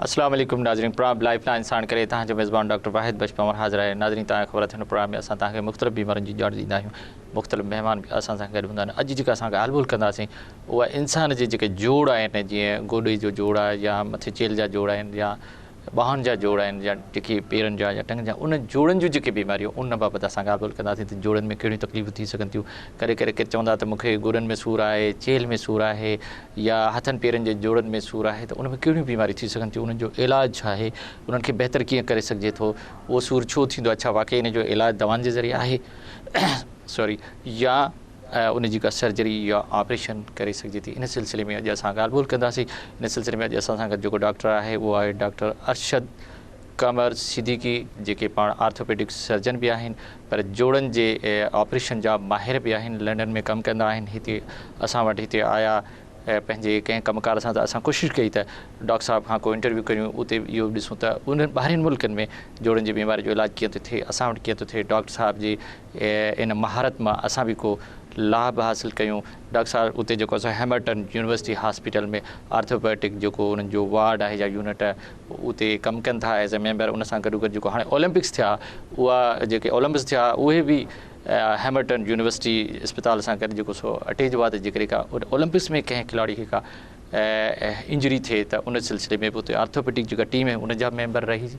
اسلام عليڪم ناظرين پروگرام لائف لائن ساڻ ڪري توهان جو ميزبان ڊاڪٽر واحد بخش پنهور حاضر آهي. ناظرين توهان کي خبر آهي ته هن پروگرام ۾ اسان توهان کي مختلف بيمارين جي ڄاڻ ڏيندا آهيون، مختلف مهمان به اسان سان گڏ هوندا آهن. اڄ جيڪا اسان ڳالهه ٻولهه ڪنداسين اها انسان جي جيڪي جوڙ آهن جيئن گوڏي جو جوڙ آهي يا مٿي چيلهه جا جوڙ آهن يا ٻانهن جا جوڙ آهن يا جيڪي پيرن جا يا ٽنگن جا انهن جوڙن جون جيڪي بيماريون ان بابت اسان ڳالهه ٻولهه ڪنداسين ته جوڙن ۾ ڪهڙيون تڪليفون ٿي سگهن ٿيون. ڪڏهن ڪڏهن ڪير چوندا ته مون کي گوڏن ۾ سور آهي، چيلهه ۾ سور آهي يا هٿن پيرن جي جوڙن ۾ سور آهي ته ان ۾ ڪهڙيون بيماريون ٿي سگهن ٿيون، انهن جو علاج ڇا آهي، انهن کي بهتر ڪيئن ڪري سگهجي ٿو، اهو سور ڇو ٿيندو آهي، ڇا واقعي ان جو علاج دوائن جي ذريعي آهي سوري يا ان جي ڪا سرجري يا آپريشن ڪري سگهجي ٿي. ان سلسلي ۾ اڄ اسان ڳالهه ٻولهه ڪنداسين. ان سلسلي ۾ اڄ اسان سان گڏ جيڪو ڊاڪٽر آهي اهو آهي ڊاڪٽر ارشد قمر صديقي جيڪي پاڻ آرٿوپيڊڪ سرجن به آهن پر جوڙن جي آپريشن جا ماهر به آهن. لنڊن ۾ ڪم ڪندا آهن. هتي اسان وٽ هتي آيا پنهنجي ڪنهن ڪم ڪار سان ته اسان ڪوشش ڪئي ته ڊاڪٽر صاحب کان ڪو انٽرويو ڪريون اتي اهو به ڏسون ته انهن ٻاهرين ملڪن ۾ جوڙن جي بيماري جو علاج ڪيئن ٿو ٿئي اسان وٽ ڪيئن ٿو ٿئي. ڊاڪٽر صاحب جي ان مهارت مان اسان به ڪو لاڀ حاصل ڪيون. ڊاڪٽر صاحب اتي جيڪو اسان هيمرٽن يونيورسٽي هاسپيٽل ۾ آرٿوپيڊڪ جيڪو انهن جو وارڊ آهي يا يونٽ آهي اتي ڪم ڪن ٿا ايز اي ميمبر. ان سان گڏوگڏ جيڪو هاڻي اولمپڪس ٿيا اها جيڪي اولمپڪس ٿيا اهي به هيمرٽن يونيورسٽي اسپتال سان گڏ جيڪو سو اٽيچ هئا ته جيڪڏهن ڪا اولمپڪس ۾ ڪنهن کلاڙي کي ڪا انجري ٿئي ته ان سلسلي ۾ به اتي آرٿوپيڊڪ جيڪا ٽيم آهي ان جا ميمبر رهي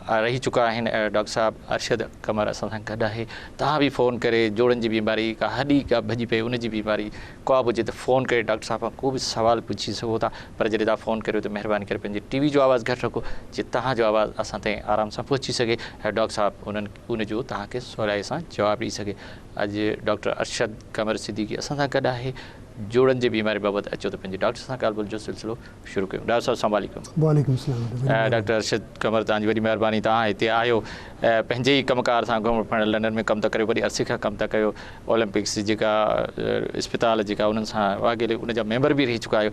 رهي چڪا آهن. ڊاڪٽر صاحب ارشد قمر اسان سان گڏ آهي. توهان به فون ڪري جوڙن جي بيماري ڪا هڏي ڪا ڀڄي پئي ان جي بيماري ڪا به هجي ته فون ڪري ڊاڪٽر صاحب کان ڪو به سوال پڇي سگهو ٿا پر جڏهن توهان فون ڪريو ته مهرباني ڪري پنهنجي ٽي وي جو آواز گهٽ رکو جيئن توهان جو آواز اسان تائين آرام سان پهچي سگهي ۽ ڊاڪٽر صاحب انهن ان جو توهان کي سولائي سان جواب ڏئي سگهي. اڄ ڊاڪٽر ارشد قمر صديقي اسان سان گڏ آهي. جوڙن جي بيماري بابت اچو ته پنهنجي ڊاڪٽر سان ڳالهه ٻولهه جو سلسلو شروع ڪيون. ڊاڪٽر صاحب السلام عليڪم. وعليڪم السلام ورحمة الله. ڊاڪٽر ارشد قمر توهان جي وڏي مهرباني توهان هتي آيو پنهنجي ئي ڪم ڪار سان گهمڻ ڦرڻ لنڊن ۾ ڪم ٿا ڪريو وڏي عرصي کان ڪم ٿا ڪيو اولمپڪس جيڪا اسپتال جيڪا انهن سان واڳيل ان جا ميمبر به رهي چڪا آهيو.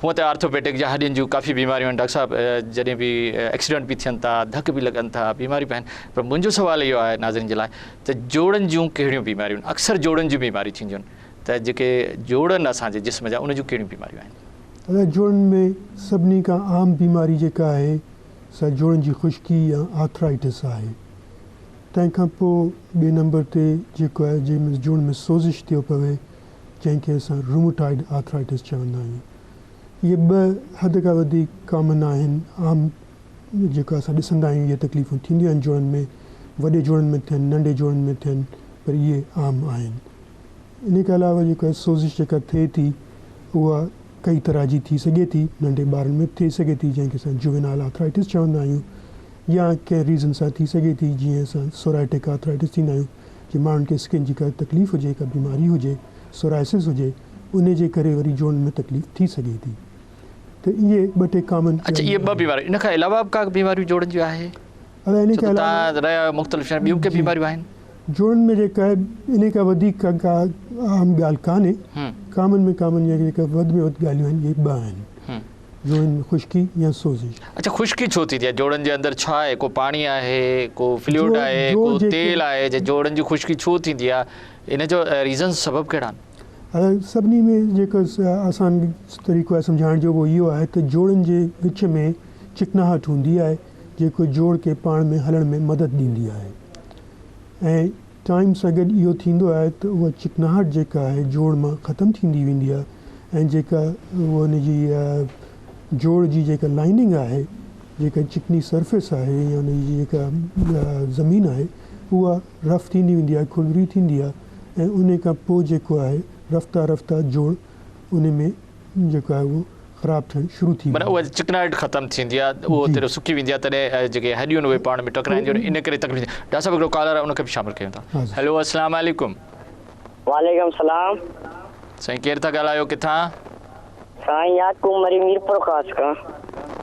هونء ته آرٿوپيڊڪ جا هڏين جون ڪافي بيماريون آهن ڊاڪٽر صاحب جڏهن به ايڪسيڊنٽ به ٿين ٿا ڌڪ به لڳن ٿا بيماريون به آهن پر منهنجو سوال اهو آهي ناظرين جي لاء ته جوڙن جون ڪهڙيون بيماريون آهن اڪثر جوڙن جون بيماريون ٿينديون آهن ته جيڪي جوڙن اسان جي جسم جا ان جون ڪهڙيون بيماريون آهن؟ ادا جوڙن ۾ سڀني کان عام بيماري جيڪا آهي سا جوڙن جي خشڪي يا آرٿرائٽس آهي. تنهن کان پوء ٻئي نمبر تي جيڪو آهي جنهن ۾ جوڙن ۾ سوزش ٿيو پوي جنهن کي اسان روموٽائڊ آرٿرائٽس چوندا آهيون. اهي ٻه حد کان وڌيڪ ڪامن آهن عام جيڪو اسان ڏسندا آهيون اهي تڪليفون ٿينديون آهن جوڙن ۾ وڏي جوڙن ۾ ٿين ننڍي جوڙن ۾ ٿين پر اهي عام آهن. انهي کان علاوه جيڪا سوزش جيڪا ٿئي ٿي اها ڪئي طرح جي ٿي سگهي ٿي ننڍي ٻارن ۾ به ٿي سگهي ٿي جنهن کي اسان جووينائل آرٿرائٽس چوندا آهيون يا ڪنهن ريزن سان ٿي سگهي ٿي جيئن اسان سورائٽڪ آرٿرائٽس ٿيندا آهيون جي ماڻهن کي اسڪن جي ڪا تڪليف هجي ڪا بيماري هجي سورائسس هجي انهي جي ڪري وري جوڙن ۾ تڪليف ٿي سگهي ٿي ته اهي ٻه ٽي ڪامن اڇا اهي ٻه بيماريون ان کان علاوه به ڪا بيماريون جوڙن جون آهي ادا انهي کان علاوه تان رهيا آهيو مختلف شهرن ٻيون ڪي بيماريون آهن؟ جوڙن ۾ جيڪا آهي انهي کان وڌيڪ ڪا ڪا اهم ڳالهه ڪانهي ڪامن ۾ ڪامن جا جيڪا وڌ ۾ وڌ ڳالهيون آهن اهي ٻه آهن جوڙن ۾ خشڪي يا سوزش. اڇا خشڪي ڇو ٿيندي آهي جوڙن جي اندر ڇا آهي ڪو پاڻي آهي ڪو فلوئڊ آهي ڪو تيل آهي جي جوڙن جي خشڪي ڇو ٿيندي آهي ان جو ريزنز سبب ڪهڙا آهن؟ ادا سڀني ۾ جيڪو آسان طريقو آهي سمجهائڻ جو اهو اهو آهي ته جوڙن جي وچ ۾ چڪناهٽ هوندي آهي جيڪو جوڙ کي پاڻ ۾ هلڻ ۾ مدد ڏيندي آهي ۽ ٽائيم سان گڏ اهو ٿيندو آهي ته اها چڪناهٽ جيڪا آهي جوڙ مان ختم ٿيندي ويندي آهي ۽ جيڪا اهو ان جي جوڙ جي جيڪا لائننگ آهي جيڪا چڪني سرفيس آهي يا ان جي جيڪا زمين آهي اها رف ٿيندي ويندي آهي کلري ٿيندي آهي ۽ ان کان پوء جيڪو آهي رفته رفته جوڙ ان ۾ جيڪو آهي اهو خراب ٿيڻ شروع ٿي معنيٰ ويندو اها چڪناهٽ ختم ٿيندي آهي اهو جي. تڏهن سڪي ويندي آهي تڏهن جيڪي هڏيون آهن اهي پاڻ ۾ ٽڪرائينديون آهن ان ڪري تڪليف ٿيندي آهي. ڊاڪٽر صاحب هڪڙو ڪالر آهي ان کي به شامل ڪيون ٿا. ها سائين. هيلو السلام عليڪم. وعليڪم السلام. سائين ڪير ٿا ڳالهايو ڪٿان؟ سائين يعقوب مري ميرپورخاص کان.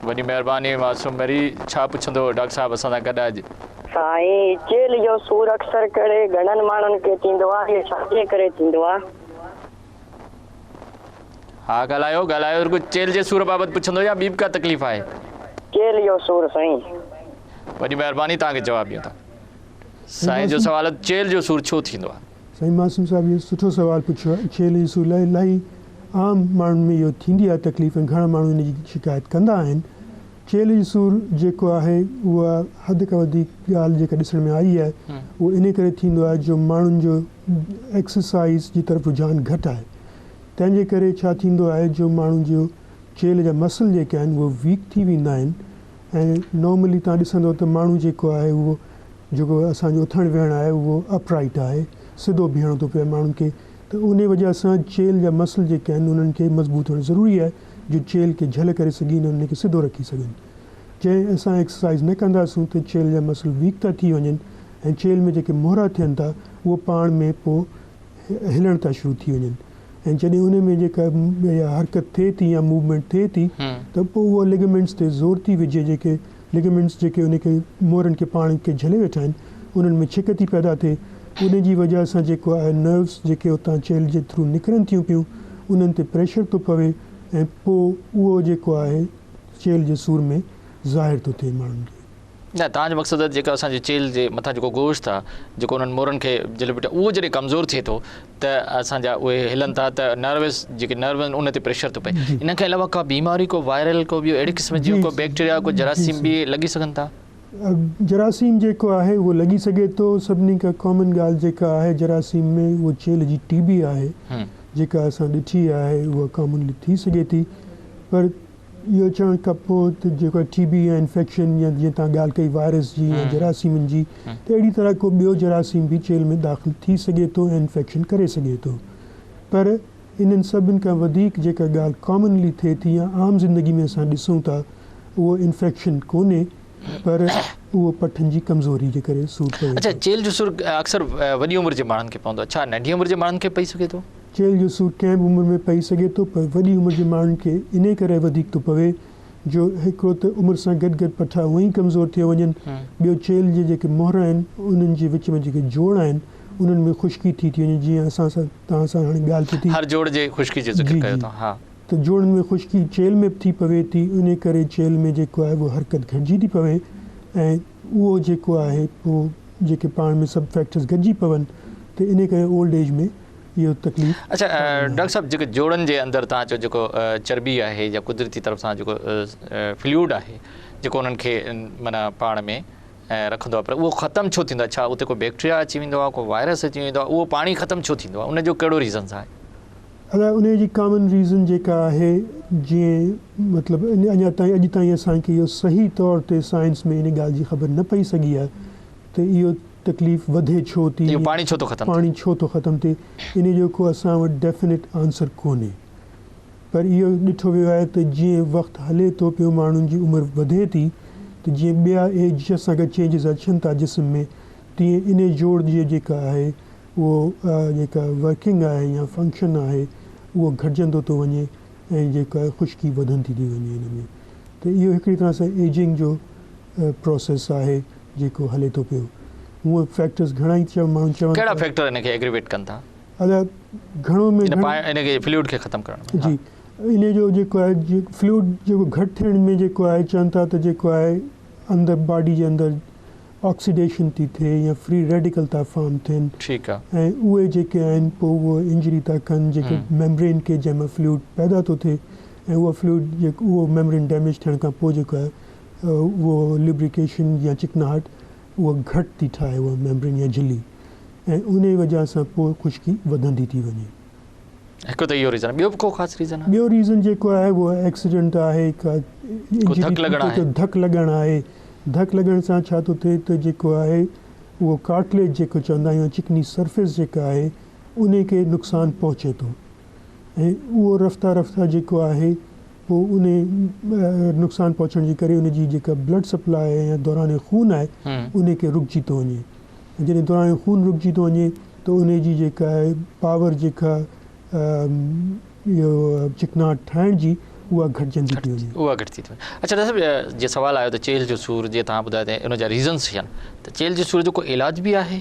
وڏي مهرباني معصوم مري ڇا پڇندو ڊاڪٽر صاحب اسان سان گڏ اڄ. سائين چيلهه جو سور اڪثر ڪري گهڻن ماڻهن کي ٿيندو آهي اهو ڇا جي ڪري ٿيندو آهي؟ ها ڳالهايو ڳالهايو رڳو چيلهه جي سور بابت پڇندو يا ٻي به ڪا تڪليف آهي؟ چيلهه جو سور سائين. وڏي مهرباني توهان کي جواب ڏيون ٿا. سائين جو سوال آهي چيلهه جو سور ڇو ٿيندو آهي؟ سائين معصوم صاحب اهو سٺو سوال پڇيو آهي چيلهه جو سور الاهي عام ماڻهن ۾ اهو ٿيندي آهي تڪليف ۽ گهڻا ماڻهو ان جي شڪايت ڪندا آهن. چيلهه جي سور جيڪو آهي اها حد کان وڌيڪ ڳالهه جيڪا ڏسڻ ۾ آئي آهي اهو انهي ڪري ٿيندو آهي جو ماڻهن جو ايڪسرسائيز جي طرف رجحان گهٽ آهي تنهن جي ڪري ڇا ٿيندو آهي جو ماڻهن جو چيلهه جا مسل جيڪي آهن اهي ويڪ ٿي ويندا آهن ۽ نارملي توهان ڏسندو ته ماڻهو جيڪو آهي اهو جيڪو اسان جو اٿڻ ويهڻ آهي اهو اپ رائيٽ آهي سڌو بيهڻو ٿو پوي ماڻهن کي ته انهي وجه سان چيلهه جا مسل جيڪي آهن انهن کي مضبوط هئڻ ضروري آهي جو چيلهه کي جهل ڪري سگهين ۽ ان کي سڌو رکي سگهن. جنهن اسان ايڪسرسائيز نه ڪنداسون ته چيلهه جا مسل ويڪ ٿا ٿي وڃن ۽ چيلهه ۾ جيڪي مهرا ٿين ٿا اهو پاڻ ۾ پوء هلڻ ٿا شروع ٿي وڃن ۽ جڏهن ان ۾ جيڪا اها حرڪت ٿئي ٿي يا موومينٽ ٿئي ٿي ته پوء اهو لگامينٽس تي زور ٿي وجهي جيڪي لگامينٽس جيڪي ان کي مهرن کي پاڻ کي جهلي ويٺا آهن انهن ۾ ڇڪ ٿي پيدا ٿئي ان جي وجهه سان جيڪو آهي نروس جيڪي اتان چيلهه جي ٿرو نڪرن ٿيون پيون انهن تي پريشر ٿو پوي ۽ پوء اهو جيڪو آهي چيلهه جي سور ۾ ظاهر ٿو ٿئي ماڻهن کي. نه توهان جو مقصد آهي جيڪا اسان جي چيلهه جي مٿان جيڪو گوشت آهي جيڪو انهن مورن کي جهلي بيٺو اهو جڏهن ڪمزور ٿئي ٿو ته اسان جا اهي هلن ٿا ته نروس جيڪي نرو آهن ان تي پريشر ٿو پئي ان کان علاوه ڪا بيماري ڪو وائرل ڪو ٻيو اهڙي قسم جي ڪو بيڪٽيريا ڪو جراثيم به لڳي سگهن ٿا. جراثيم جيڪو آهي اهو لڳي سگهي ٿو سڀني کان ڪامن ڳالهه جيڪا آهي جراثيم ۾ اهو چيلهه جي ٽي بي آهي جيڪا اسان ڏٺي آهي اها ڪامنلي ٿي سگهي ٿي پر اهو چوڻ کان پوء ته جيڪو ٽي بي يا انفيڪشن يا جيئن توهان ڳالهه ڪئي وائرس جي يا جراثيمن جي ته اهڙي طرح ڪو ٻيو جراثيم به چيلهه ۾ داخل ٿي سگهي ٿو ۽ انفيڪشن ڪري سگهي ٿو پر انهن سڀن کان وڌيڪ جيڪا ڳالهه ڪامنلي ٿئي ٿي يا عام زندگي ۾ اسان ڏسون ٿا اهو انفيڪشن ڪونهي پر اهو پٺن جي ڪمزوري جي ڪري سور پوي اڇا ٿو. چيلهه جو سور اڪثر وڏي عمر جي ماڻهن کي پوندو آهي ڇا ننڍي عمر جي ماڻهن کي پئي سگهي ٿو؟ چيلهه جو سور ڪنهن به عمر ۾ پئي سگهي ٿو پر وڏي عمر جي ماڻهن کي انهي ڪري وڌيڪ ٿو پوي جو هڪڙو ته عمر سان گڏ گڏ پٺا هونئن ئي ڪمزور ٿيو وڃن ٻيو چيلهه جي جيڪي مهر آهن انهن جي وچ ۾ جيڪي جوڙ آهن انهن ۾ خشڪي ٿي ٿي وڃي جيئن اسان سان توهان سان هاڻي ڳالهه پئي ٿي هر جوڙ جي خشڪي جو ذڪر جي ڪيو جي اٿو ها. ته جوڙن ۾ خشڪي چيلهه ۾ به ٿي پوي ٿي انهي ڪري چيلهه ۾ جيڪو آهي اهو حرڪت گهٽجي ٿي پوي ۽ اهو جيڪو آهي پوء جيڪي پاڻ ۾ سڀ فيڪٽرز گڏجي پون ته انهي ڪري اولڊ ايج ۾ اهو تڪليف اڇا ڪامن آهي. ڊاڪٽر صاحب جيڪو جوڙن جي اندر توهان چيو جيڪو چرٻي آهي يا قدرتي طرف سان جيڪو فلوئڊ آهي جيڪو انهن کي معنيٰ پاڻ ۾ رکندو آهي پر اهو ختم ڇو ٿيندو آهي ڇا اتي ڪو بيڪٽريا اچي ويندو آهي ڪو وائرس اچي ويندو آهي اهو پاڻي ختم ڇو ٿيندو آهي ان جو ڪهڙو ريزنس آهي؟ ادا انهي جي ڪامن ريزن جيڪا آهي جيئن مطلب اڃا تائين اڄ تائين اسان کي اهو صحيح طور تي سائنس ۾ ان ڳالهه جي خبر نه پئي سگهي آهي ته اهو تڪليف وڌي ڇو ٿي اهو پاڻي ڇو ٿو ختم ٿئي؟ پاڻي ڇو ٿو ختم ٿئي انهي جو ڪو اسان وٽ ڊيفينيٽ آنسر ڪونهي پر اهو ڏٺو ويو آهي ته جيئن وقت هلي ٿو پيو ماڻهن جي عمر وڌي ٿي ته جيئن ٻيا ايج سان گڏ چينجز اچن ٿا جسم ۾ تيئن انهي جوڙ جي جيڪا آهي اهو جيڪا ورڪنگ آهي يا فنڪشن آهي اهو گهٽجندو ٿو وڃي ۽ جيڪا خشڪي وڌندي ٿي وڃي ان ۾ ته اهو هڪڙي طرح سان ايجنگ جو پروسيس آهي جيڪو هلي ٿو پيو هونء فيڪٽرز گهڻا ئي چون ماڻهو چون ڪهڙا فيڪٽر ان کي ايگريويٽ ڪن ٿا؟ ادا گهڻو ۾ گهڻو ان کي فلوئڊ کي ختم ڪرڻ ۾ جي ان جو جيڪو آهي فلوئڊ جيڪو گهٽ ٿيڻ ۾ جيڪو آهي چون ٿا ته جيڪو آهي اندر باڊي جي اندر آڪسيڊيشن ٿي ٿئي يا فري ريڊيڪل ٿا فارم ٿين ٺيڪ آ. ۽ اهي جيڪي آهن پوء اهو انجري ٿا ڪن جيڪي ميمبرين کي جنهن مان فلوئڊ پيدا ٿو ٿئي ۽ اهو فلوئڊ جيڪو اهو ميمبرين ڊيميج ٿيڻ کان پوء جيڪو آهي اهو لبريڪيشن يا چڪناهٽ اها گهٽ ٿي ٺاهي اها ميمبرين يا جهلي ۽ انهي وجهه سان پوء خشڪي وڌندي ٿي وڃي. هڪ ته اهو ريزن ٻيو به ڪو خاص ريزن آهي؟ ٻيو ريزن جيڪو آهي اهو ايڪسيڊنٽ آهي ڪا ڪو ڌڪ لڳڻ آهي. ڌڪ لڳڻ آهي ڌڪ لڳڻ سان ڇا ٿو ٿئي ته جيڪو آهي اهو ڪارٽليج جيڪو چوندا آهيون چڪني سرفيس جيڪا آهي انهي کي نقصان پهچي ٿو ۽ اهو رفته رفته جيڪو آهي پوء انهي نقصان پهچڻ جي ڪري ان جي جيڪا بلڊ سپلاء آهي يا دوران خون آهي انهي کي رڪجي ٿو وڃي ۽ جڏهن دوران خون رڪجي ٿو وڃي ته انهي جي جيڪا آهي پاور جيڪا اهو چڪناهٽ ٺاهڻ جي اها گهٽجندي ٿي وڃي. اها گهٽجي ٿي وڃي. اڇا ڊاڪٽر صاحب جي سوال آيو ته چيلهه جو سور جي توهان ٻڌايو ته ان جا ريزنس ڇا آهن ته چيلهه جي سور جو ڪو علاج به آهي؟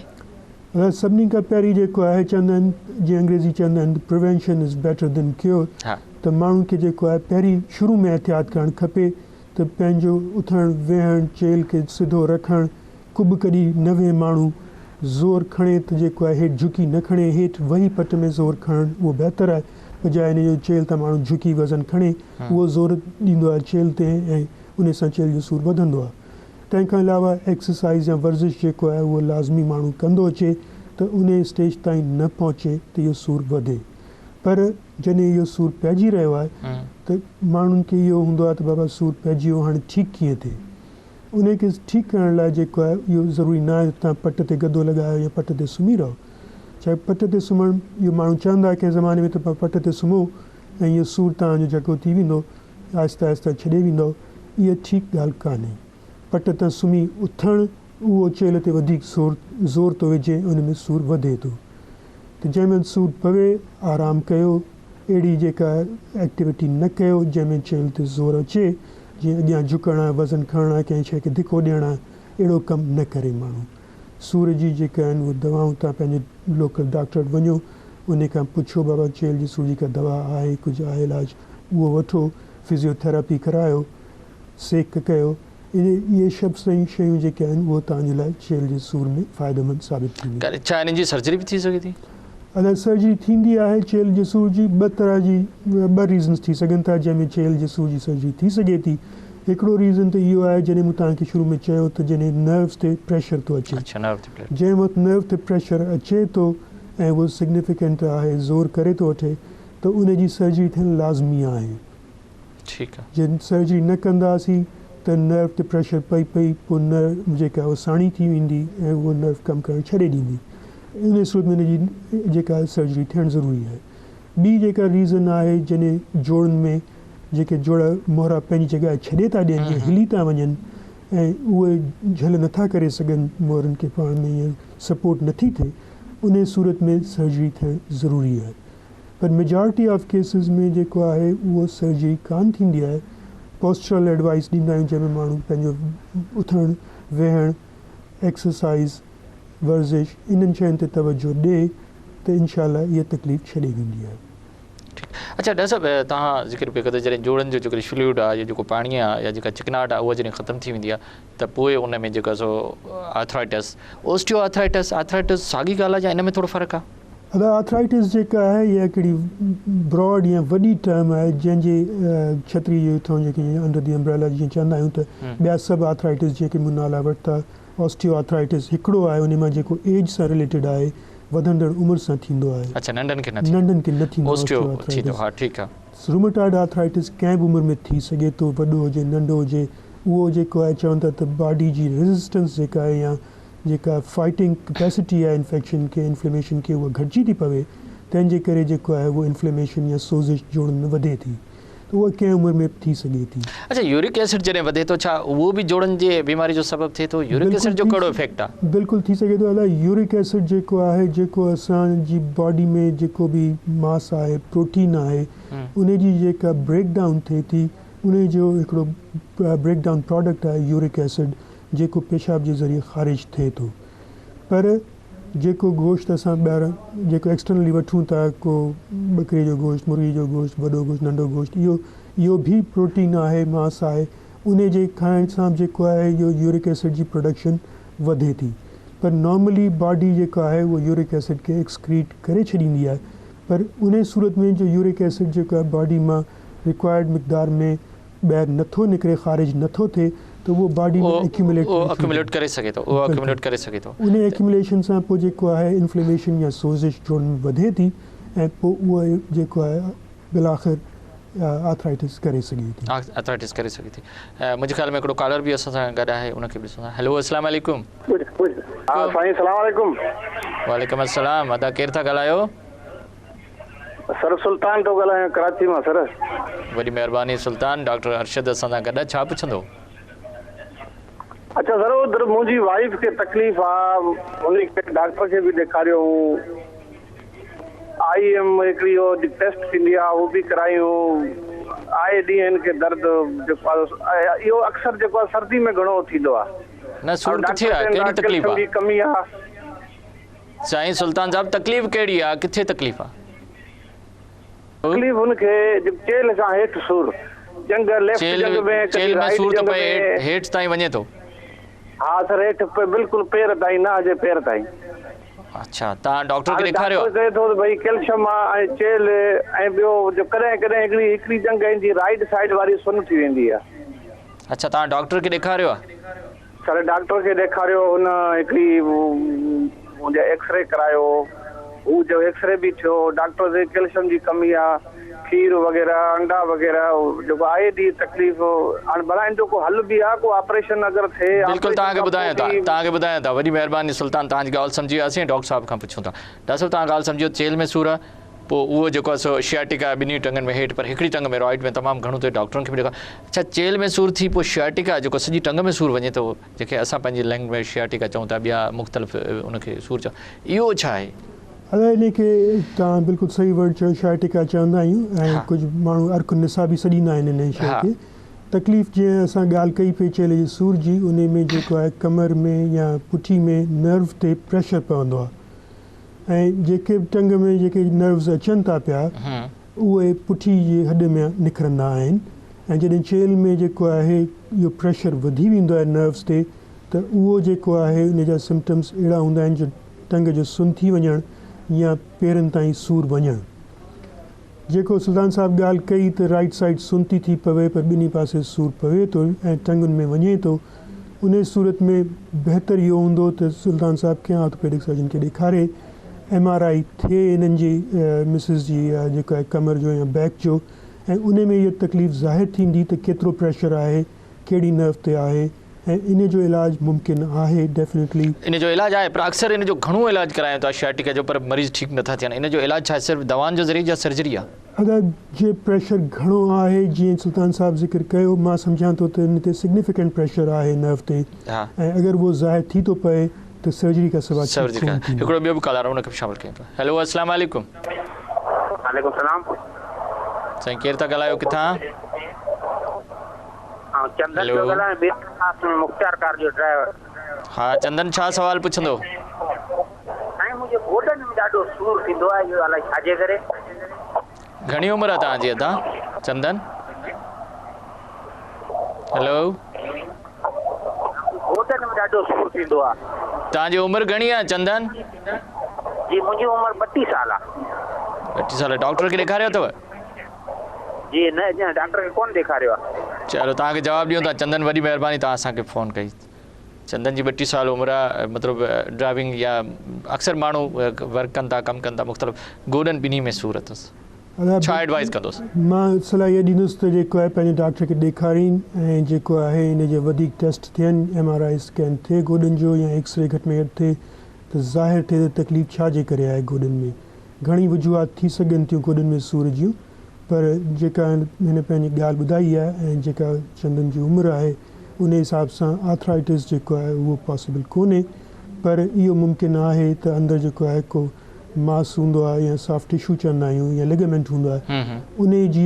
سڀني کان پهرين جيڪو آهي چوندا آهن جيئن انگريزي چوندا آهن ته prevention is better than cure ته ماڻهن کي جيڪو آهي پهرين شروع ۾ احتياط ڪرڻ کپي ته پنهنجو اٿڻ ويهڻ چيلهه کي سڌو رکڻ ڪٻ ڪڏي نه ويهه ماڻهو زور کڻي ته جيڪو آهي هيٺ جهڪي نه کڻي هيٺ وهي پٽ ۾ زور کڻڻ اهو بهتر آهي بجاء ان جو چيلهه تان ماڻهو جهڪي وزن کڻي اهو زور ڏيندو آهي چيلهه تي ۽ ان سان چيلهه جو سور وڌندو آهي. تنهن کان علاوه ايڪسرسائيز يا ورزش جيڪو آهي اهو لازمي ماڻهو ڪندو اچي ته ان اسٽيج تائين نه پهچي ته اهو سور وڌي. پر جڏهن اهو سور پئجي رهيو آهي ته ماڻهن کي اهو هوندو آهي ته بابا سور پئجي ويو هاڻي ٺيڪ ڪيئن ٿئي؟ انهي کي ٺيڪ ڪرڻ لاء جيڪو آهي اهو ضروري نه آهي ته توهان پٽ تي گدو لڳايو يا پٽ تي سمهي رهو. ڇا پٽ تي سمهڻ اهو ماڻهو چوندا ڪنهن زماني ۾ ته پٽ تي سمهو ۽ اهو سور توهان جو جهڪو ٿي ويندو آهستي آهستي ڇڏي ويندؤ اها ٺيڪ ڳالهه ڪانهي. پٽ تان سمهي اٿڻ اهو چيلهه تي وڌيڪ زور ٿو وجهي ۽ ان ۾ سور وڌي ٿو. ته جنهن مهل سور پوي آرام ڪيو اهڙي جيڪا ايڪٽيوٽي نه ڪيو جنهن ۾ چيلهه تي زور اچي جيئن اڳيان جهڪڻ آهي وزن کڻڻ آهي ڪنهن شيء کي ڌڪو ڏيڻ آهي اهڙو ڪم نه ڪري ماڻهو. سور جي جيڪا آهن اهي دوائون تان پنهنجي لوڪل ڊاڪٽر وٽ وڃو انهي کان پڇو بابا چيلهه جي سور جي ڪا دوا آهي ڪجهه آهي علاج اهو وٺو فزيو ٿيراپي ڪرايو سيڪ ڪيو اهي اهي شب سائين شيون جيڪي آهن اهو توهان جي لاء چيلهه جي سور ۾ فائديمند ثابت ٿينديون. ڇا انهن جي سرجري به ٿي سگهي ٿي؟ ادا سرجري ٿيندي آهي چيلهه جي سور جي ٻه طرح جي ٻه ريزنس ٿي سگهن ٿا جنهن ۾ چيلهه جي سور جي سرجري ٿي سگهي ٿي هڪڙو ريزن ته اهو آهي جڏهن مون توهان کي شروع ۾ چيو ته جڏهن نروس تي پريشر ٿو اچي اڇا نرو تي پريشر جنهن وقت نرو تي پريشر اچي ٿو ۽ اهو سگنيفڪنٽ آهي زور ڪري ٿو وٺي ته ان جي سرجري ٿيڻ لازمي آهي. ٺيڪ آ. جي سرجري نه ڪنداسين ته نرو تي پريشر پئي پئي پوء نرو جيڪا اها ساڻي ٿي ويندي ۽ اهو نرو ڪم ڪرڻ ڇڏي ڏيندي ان صورت ۾ ان جي جيڪا سرجري ٿيڻ ضروري آهي. ٻي جيڪا ريزن آهي جڏهن جوڙن ۾ جيڪي جوڙ مهرا پنهنجي جڳهه ڇڏي ٿا ڏين يا هلي ٿا وڃن ۽ اهي جهل نٿا ڪري سگهن مهرن کي پاڻ ۾ يا سپورٽ نٿي ٿئي انهي صورت ۾ سرجري ٿيڻ ضروري آهي پر ميجارٽي آف ڪيسز ۾ جيڪو آهي اهو سرجري ڪانه ٿيندي آهي پوسچرل ايڊوائس ڏيندا آهيون جنهن ۾ ماڻهو پنهنجو اٿڻ ويهڻ ايڪسرسائز ورزش انهن شين تي توجه ڏي ته انشاء الله اها تڪليف ڇڏي ويندي آهي. ٺيڪ اڇا ڊاڪٽر صاحب توهان ذڪر پئي ڪيو ته جڏهن جوڙن جو جيڪو فلوئڊ آهي يا جيڪو پاڻي آهي يا جيڪا چڪناهٽ آهي اها جڏهن ختم ٿي ويندي آهي ته پوء ان ۾ جيڪو آهي سو آرٿرائٽس اوسٽيو آرٿرائٽس آرٿرائٽس ساڳي ڳالهه آهي يا ان ۾ ٿورو فرق آهي؟ ادا آرٿرائٽس جيڪا آهي اها هڪڙي براڊ يا وڏي ٽرم آهي جنهن جي ڇتري جي هيٺان جيڪي انڊر the umbrella جيئن چوندا آهيون ته ٻيا سڀ آرٿرائٽس جيڪي مون نالا ورتا اوسٽيو آرٿرائٽس هڪڙو آهي انهي مان جيڪو ايج سان رليٽيڊ آهي وڌندڙ عمر سان ٿيندو آهي. اڇا ننڍن کي نه ٿيندو. ننڍن کي نه ٿيندو اوسٽيو ٿيندو ها ٺيڪ آ. روميٽائڊ آرٿرائٽس ڪنهن به عمر ۾ ٿي سگهي ٿو وڏو هجي ننڍو هجي اهو جيڪو آهي چون ٿا ته باڊي جي ريزسٽنس جيڪا آهي يا جيڪا فائٽنگ ڪپيسٽي آهي انفيڪشن کي انفليميشن کي اها گهٽجي ٿي پوي تنهن جي ڪري جيڪو آهي اهو انفليميشن يا سوزش جوڙن ۾ وڌي ٿي ته اها ڪنهن عمر ۾ به ٿي سگهي ٿي. اڇا يورڪ ايسڊ جڏهن وڌي ٿو ڇا اهو به جوڙن جي بيماري جو سبب ٿئي ٿو؟ يورڪ ايسڊ جو ڪهڙو افيڪٽ آهي؟ بلڪل ٿي سگهي ٿو ادا يورڪ ايسڊ جيڪو آهي جيڪو اسان جي باڊي ۾ جيڪو به ماس آهي پروٽين آهي ان جي جيڪا بريڪ ڊائون ٿئي ٿي ان جو هڪڙو بريڪ ڊائون پراڊڪٽ آهي يورڪ ايسڊ جيڪو پيشاب جي ذريعي خارج ٿئي ٿو پر جيڪو گوشت اسان ٻاهران جيڪو ايڪسٽرنلي وٺون ٿا ڪو ٻڪري جو گوشت مرغي جو گوشت وڏو گوشت ننڍو گوشت اهو اهو به پروٽين آهي ماس آهي ان جي کائڻ سان به جيڪو آهي اهو يورڪ ايسڊ جي پروڊڪشن وڌي ٿي پر نارملي باڊي جيڪو آهي اهو يورڪ ايسڊ کي ايڪسڪريٽ ڪري ڇڏيندي آهي پر ان صورت ۾ جو يورڪ ايسڊ جيڪو آهي باڊي مان رڪوائرڊ مقدار ۾ ٻاهر نٿو نڪري خارج نٿو ٿئي ته اهو باڊي ۾ اڪيوميليٽ اهو اڪيوميليٽ ڪري سگهي ٿو اهو اڪيوميليٽ ڪري سگهي ٿو. ان اڪيوميليشن سان پوء جيڪو آهي انفليميشن يا سوزش جوڙن ۾ وڌي ٿي ۽ پوء اهو جيڪو آهي بالاخر آرٿرائٽس ڪري سگهي ٿي. آرٿرائٽس ڪري سگهي ٿي. منهنجي خيال ۾ هڪڙو ڪالر به اسان سان گڏ آهي ان کي به ڏسون ٿا. هيلو اسلام عليڪم. ها سائين سلام عليڪم. وعليڪم السلام ادا ڪير ٿا ڳالهايو؟ سر سلطان ٿو ڳالهايان ڪراچي مان سر. وڏي مهرباني سلطان ڊاڪٽر ارشد اسان سان گڏ آ ڇا پڇندو. اڇا سر ادھر منهنجي وائيف کي تڪليف آ انهي کي ڊاڪٽر کي به ڏيکاريو هون آئي ايم هڪڙي هو ٽيسٽ ٿيندي آ هو به ڪرائي هون آئي ڏينهن هن کي درد جيڪو آ اهو اڪثر جيڪو آ سردي ۾ گهڻو ٿيندو آ نه سور ڪٿي آ ڪهڙي تڪليف آ. جي ڪمي آ. سائين سلطان صاحب تڪليف ڪهڙي آ ڪٿي تڪليف آ. تڪليف هن کي چيلهه کان هيٺ سور ڄنگهه ليفٽ ڄنگهه ۾ ڪڏهن چيلهه ۾ رائيٽ سور ته ڄنگهه پئي ۾. هيٺ تائين وڃي ٿو. ها سر هيٺ بلڪل پير تائين نه هجي پير تائين. اڇا تان ڊاڪٽر کي هاڻي ڏيکاريو آ. ڊاڪٽر چئي ٿو ته ڀئي ڪيلشم آ ۽ چيلهه ۽ ٻيو جو ڪڏهن ڪڏهن هڪڙي هڪڙي ڄنگهه هن جي رائيٽ سائيڊ واري سن ٿي ويندي آ. اڇا توهان ڊاڪٽر کي ڏيکاريو آ؟ سر ڊاڪٽر کي ڏيکاريو هن هڪڙي منهنجا ايڪسري ڪرايو هو جو ايڪسري به ٿيو ڊاڪٽر چي ڪيلشم جي ڪمي آ کير وغيره انڊا وغيره جيڪو آئي ڏينهن تڪليف هاڻي ڀلا ان جو ڪو حل به آ ڪو آپريشن اگر ٿئي بلڪل آپريشن توهان کي کان پوء ٻڌايان ٿا به توهان کي ٻڌايان ٿا وڏي مهرباني سلطان توهان جي ڳالهه سمجهي وياسين ڊاڪٽر صاحب کان پڇون ٿا ڊاڪٽر صاحب توهان ڳالهه سمجهي ويو چيلهه ۾ سور آ پوء اهو جيڪو آهي سو شياٽيڪا آهي ٻنهي ٽنگن ۾ هيٺ پر هڪڙي ٽنگ ۾ رائيٽ ۾ تمام گهڻو ٿئي ڊاڪٽرن کي به ڏيکار اڇا چيلهه ۾ سور ٿي پوء شياٽيڪا جيڪو سڄي ٽنگ ۾ سور وڃي ٿو جنهن کي اسان پنهنجي لينگ ۾ شياٽيڪا چئون ٿا ٻيا مختلف ان کي سور چون اهو ڇا آهي؟ ادا انهي کي توهان بلڪل صحيح ورڊ چيو شياٽيڪا چوندا آهيون ۽ ڪجهه ماڻهو عرق النساء به سڏيندا آهن انهي شيء کي تڪليف جيئن اسان ڳالهه ڪئي پئي چيلهه جي سور جي انهي ۾ جيڪو آهي ڪمر ۾ يا پٺي ۾ نرو تي پريشر پوندو آهي ۽ جيڪي به ٽنگ ۾ جيڪي نروز اچن ٿا پيا اهي پٺي جي هڏ ۾ نڪرندا آهن ۽ جڏهن چيلهه ۾ جيڪو آهي اهو پريشر وڌي ويندو آهي نروز تي ته اهو جيڪو آهي ان جا سمپٽمس اهڙا هوندا آهن جو ٽنگ جو سن ٿي وڃڻ يا پيرن تائين سور وڃڻ. جيڪو سلطان صاحب ڳالهه ڪئي ته رائيٽ سائيڊ سنتي ٿي پوي پر ٻنهي پاسي سور پوي ٿو ۽ ٽنگن ۾ وڃي ٿو انهي صورت ۾ بهتر اهو هوندو ته سلطان صاحب ڪنهن آرٿوپيڊڪ سرجن کي ڏيکاري ايم آر I ٿئي انهن جي مسز جي جيڪو آهي ڪمر جو يا بيڪ جو ۽ انهي ۾ اها تڪليف ظاهر ٿيندي ته ڪيترو پريشر آهي ڪهڙي نرو تي آهي ۽ انهي جو علاج ممڪن آهي ڊيفنيٽلي. ان جو علاج آهي پر اڪثر ان جو گهڻو علاج ڪرايون ٿا شياٽيڪا جو پر مريض ٺيڪ نٿا ٿين ان جو علاج ڇا آهي صرف دوائن جو ذريعي يا سرجري آهي. ادا جي پريشر گهڻو آهي جيئن سلطان صاحب ذڪر ڪيو مان سمجهان ٿو ته ان تي سگنيفڪنٽ پريشر آهي نرو تي ۽ اگر اهو ظاهر ٿي ٿو پئي ته سرجري کان سواء ٺيڪ ڪونه ٿيندو. هڪڙو ٻيو به ڪالر آهي ان کي به شامل ڪيون ٿا هيلو اسلام عليڪم. وعليڪم السلام. سائين ڪير ٿا ڳالهايو ڪٿان. آئون چندن پيو ڳالهايان ميرپورخاص ۾ مختيارڪار جو ڊرائيور. ها چندن ڇا سوال پڇندو. سائين منهنجي گوڏن ۾ ڏاڍو سور ٿيندو آهي اهو الائي ڇاجي ڪري. گهڻي عمر آهي توهان جي ادا چندن. هيلو. گوڏن ۾ ڏاڍو سور ٿيندو آهي. توهان جي عمر گهڻي آهي چندن. جي منهنجي عمر 32 سال آهي. 32 سال ڊاڪٽر کي ڏيکاريو اٿو. جي نه اڃا ڊاڪٽر کي ڪونه ڏيکاريو آ. چلو توهان کي جواب ڏيون ٿا چندن وڏي مهرباني توهان اسان کي فون ڪئي چندن جي 32 سال عمر آ مطلب ڊرائيونگ يا اڪثر ماڻهو ورڪ ڪن ٿا ڪم ڪن ٿا مختلف گوڏن ٻنهي ۾ سور اٿس ڇا ايڊوائز ڪندوس. مان صلاح اها ڏيندس ته جيڪو آهي پنهنجي ڊاڪٽر کي ڏيکارين ۽ جيڪو آهي ان جي وڌيڪ ٽيسٽ ٿين ايم آر I scan ٿئي گوڏن جو يا ايڪس ري گهٽ ۾ گهٽ ٿئي ته ظاهر ٿئي ته تڪليف ڇا جي ڪري آهي گوڏن ۾ گهڻي وجوهات ٿي سگهن ٿيون گوڏن ۾ سور جون پر جيڪا هن پنهنجي ڳالهه ٻڌائي آهي ۽ جيڪا چندن جي عمر آهي ان حساب سان آرٿرائٽس جيڪو آهي اهو پاسيبل ڪونهي پر اهو ممڪن آهي ته اندر جيڪو آهي ڪو ماس هوندو آهي يا سافٽ ٽشو چوندا آهيون يا لگامينٽ هوندو آهي ان جي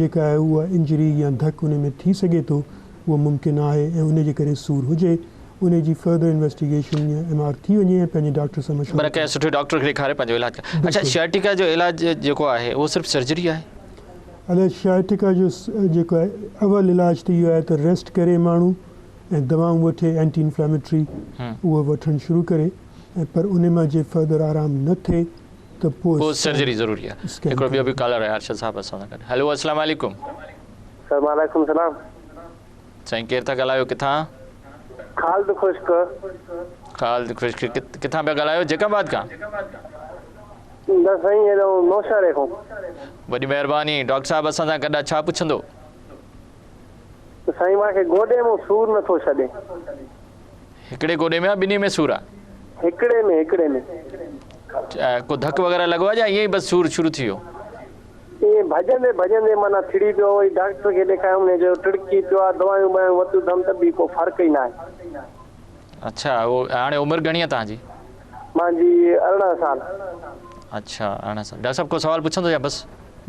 جيڪا آهي اها انجري يا ڌڪ ان ۾ ٿي سگهي ٿو اهو ممڪن آهي ۽ ان جي ڪري سور هجي ان جي فردر انويسٽيگيشن يا ايم آر ٿي وڃي ۽ پنهنجي ڊاڪٽر سان مشورو معنيٰ ڪنهن سٺي ڊاڪٽر کي ڏيکاري پنهنجو علاج ڪرائي. اڇا شياٽيڪا جو علاج جيڪو آهي اهو صرف سرجري آهي؟ ادا شياٽيڪا جو جيڪو آهي اول علاج ته اهو آهي ته ريسٽ ڪري ماڻهو ۽ دوائون وٺي اينٽي انفلاميٽري اهو وٺڻ شروع ڪري ۽ پر ان مان جي فردر آرام نه ٿئي ته پوء پوء سرجري ضروري آهي. هڪڙو ٻيو به ڪالر آهي ارشد صاحب اسان سان گڏ. هيلو السلام عليڪم. سر وعليڪم السلام. سائين ڪير ٿا ڳالهايو ڪٿان؟ خالد خشڪ. خالد خشڪ ڪٿان پيا ڳالهايو جيڪب آباد کان؟ نه سائين هيڏو نوشهري کان. وڏي مهرباني ڊاڪٽر صاحب اسان سان گڏ آ ڇا پڇندو؟ سائين مان کي گوڏي مون سور نه ٿو ڇڏي. هڪڙي گوڏي ۾ آ ٻنهي ۾ سور آ؟ هڪڙي ۾ هڪڙي ۾. ڪو ڌڪ وغيره لڳو آ يا ائين ئي بس سور شروع ٿي ويو؟ ائين ڀڄندي ڀڄندي معنيٰ ٿڙي پيو، وري ڊاڪٽر کي ڏيکاريم، هن چيو ٽڙڪي پيو آ، دوايون ٻوايون ورتيون اٿم ته به ڪو فرق ئي ناهي. اڇا اهو هاڻي عمر گهڻي آ توهان جي؟ مانجي 18 سال. اڇا 18 سال. ڊاڪٽر صاحب ڪو سوال پڇندو يا بس؟